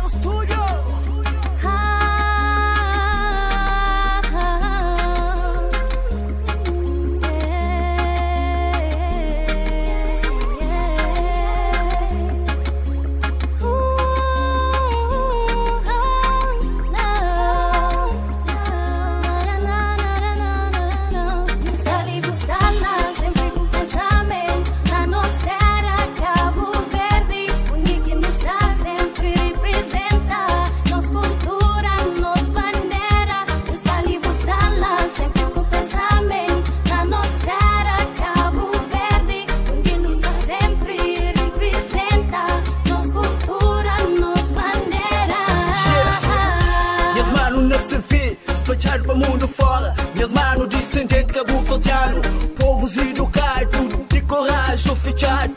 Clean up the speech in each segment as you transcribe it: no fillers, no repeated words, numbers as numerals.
Studio. Sempre com pensamento na nossa terra, Cabo Verde, onde que nos está sempre representa nossa cultura, nossa bandeira. Está ali, está lá, sempre com pensamento na nossa terra, Cabo Verde, onde nos está sempre representa nossa cultura, nossa bandeira. Yeah. Nhas mano na CV, espalhado para mundo fora. Nhas mano descendente cabo-verdiano, povos educados, de coragem fechado.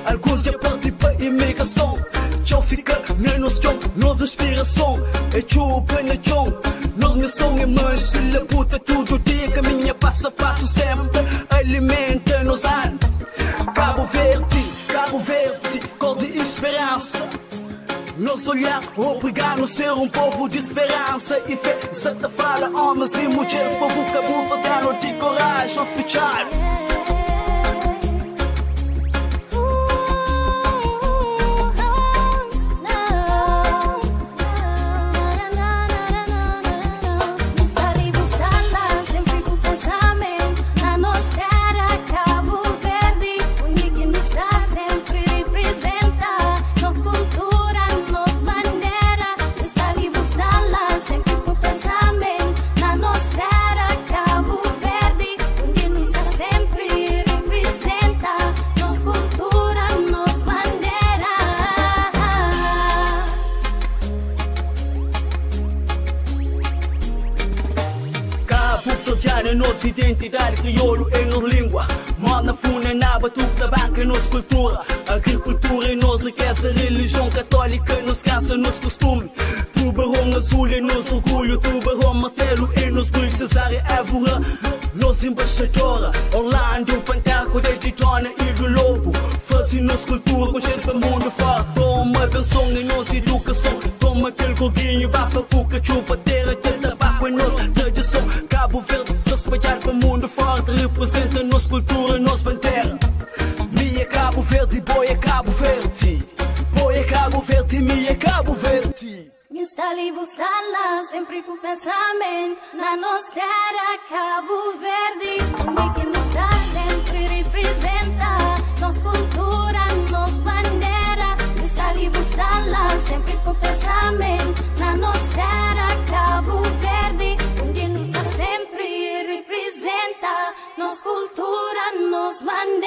Alguns já partem para imigração. Tchau fica menos chão, nossa inspiração é chupa na chão. Nossa missão é mancha, labuta todo dia, caminha passo a passo sempre, alimenta-nos alma. Cabo Verde, Cabo Verde, cor de esperança. Nosso olhar obriga-nos a ser um povo de esperança e fé. Santa fala, homens e mulheres, povo cabo-verdiano de coragem fechado. Está ali, está lá, sempre com pensamento na nossa terra, Cabo Verde, onde que nos está sempre representa nossa cultura, nossa bandeira. Está ali, está lá, sempre com pensamento na nossa terra, Cabo Verde, onde nos está sempre representa nossa cultura, nossa bandeira. Cabo Verdeano é nossa identidade, crioulo é nossa língua. Morna, funa, naba, tudo banca é nossa cultura. Agricultura é nossa riqueza, religião católica nos cansa, nos costume. Tubarão azul é nosso orgulho, tubarão martelo é nosso brilho. Cesária Évora, nossa embaixadora. Orlando, Pantera, de Dona e do Lobo. Faz nossa cultura, consciente para mundo fora. Toma benção em nossa educação. Toma aquele goguinho, bafa, cuca, chupa, terra, aquele tabaco é nossa tradição. Cabo Verde, se espalhar para o mundo forte, representa nossa cultura, nossa bandeira. Minha Cabo Verde, boia Cabo Verde. Boia Cabo Verde, minha Cabo Verde. Está ali, está lá, sempre com pensamento na nossa terra, Cabo Verde, onde que nos está sempre representa nossa cultura, nossa bandeira. Está ali, está lá, sempre com pensamento na nossa terra, Cabo Verde, onde nos está sempre representa nossa cultura, nossa bandeira.